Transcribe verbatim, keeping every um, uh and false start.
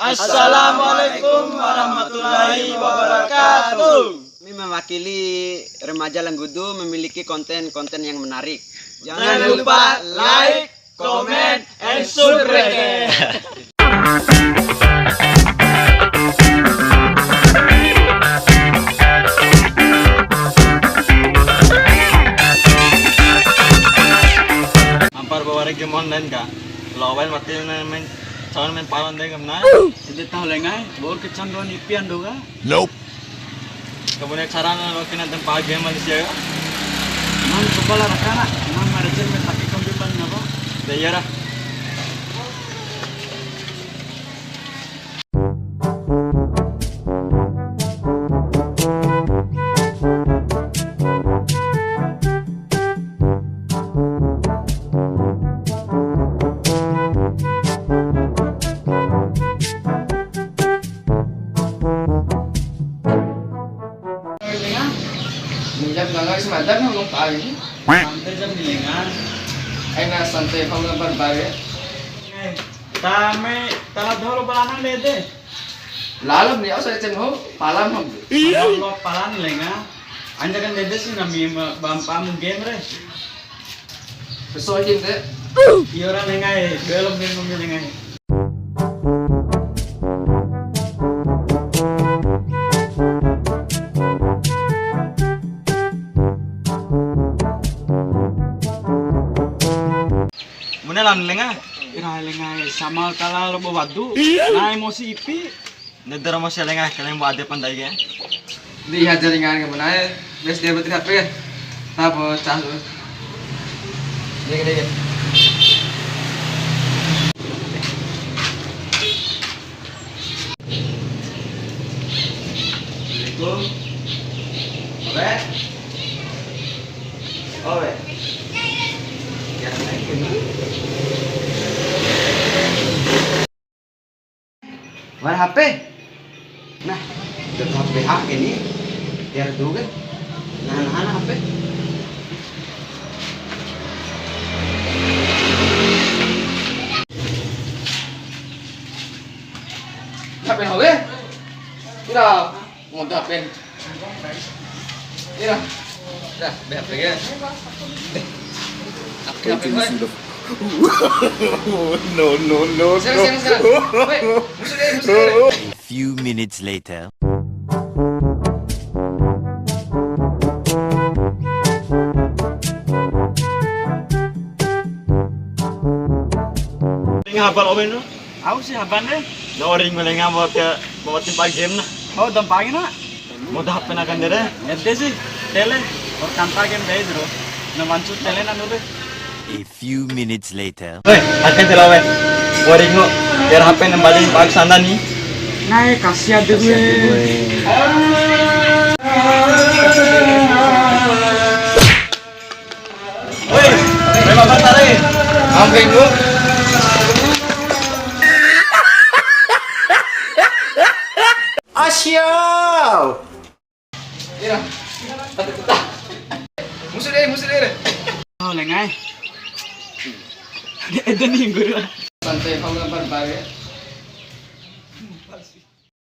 Assalamualaikum warahmatullahi wabarakatuh. Kami mewakili remaja Langgudu memiliki konten-konten yang menarik. Jangan lupa like, comment, and subscribe. Ampara ba wara game online ka. Lawan wati main, cawan main palan de kamna. Ede tahu lenga e, bor kecanduan ipi ando ka. Nope. Kabune carana lo kena tempa game Malaysia yo. Man coba lah rakana, man manajer main pakai kombi pan apa? Ya iya dah. Lenga. Minjam gagal semadar na ulung kali. Santai jam ni lenga. Aina santai kau gambar bare. Eh, tame, tala dolo balanang dede. Lalap ni, au sa cem ho, palam ho. Palam lo palan ni lenga. Anja kan dede si nami ma-, bampa mu game re. Beso game de. Iyo ra lenga e, belum game lenga e. Bune lan lenga. Ira lenga e, sama kala lo bo wadu. Na emosi ipi. Ndede romo sia lenga, kalian buat ade pandai ke. Di hajar ingan ke mana e? Bes dia betri H P. Apa cah lu? Dek, dek. Assalamualaikum. Owe. Owe. Ya, naik ini. Wara H P. Nah, udah H P hak ini. Biar dulu kan. Nah, nah, nah, H P. H P hau, eh? Kira. Ngoda H P. Ira. Dah, B H P ya. Oke, oke, oke. No, no, no, no. Sekarang, sekarang, sekarang. Woi, musuh deh, musuh deh. A few minutes later. Ini hafal omen lu? Au si haban de. Na oring melenga bawa ke, bawa timpa game na. Oh, dampangin na. Mau dah H P na kan dere? Ede si, tele. Or kanta game dai dro. Na mancu tele na dulu. A few minutes later. Weh, akan tela weh. Oring ngo, biar H P nembali bak sana ni. Nai, kasih ade gue. Woi, memang bentar, eh. Amping, Bu. Asyau. Ira. Musuh deh, musuh deh. Oh, lengai. Ede nih, guru. Santai, kamu lempar bar ya.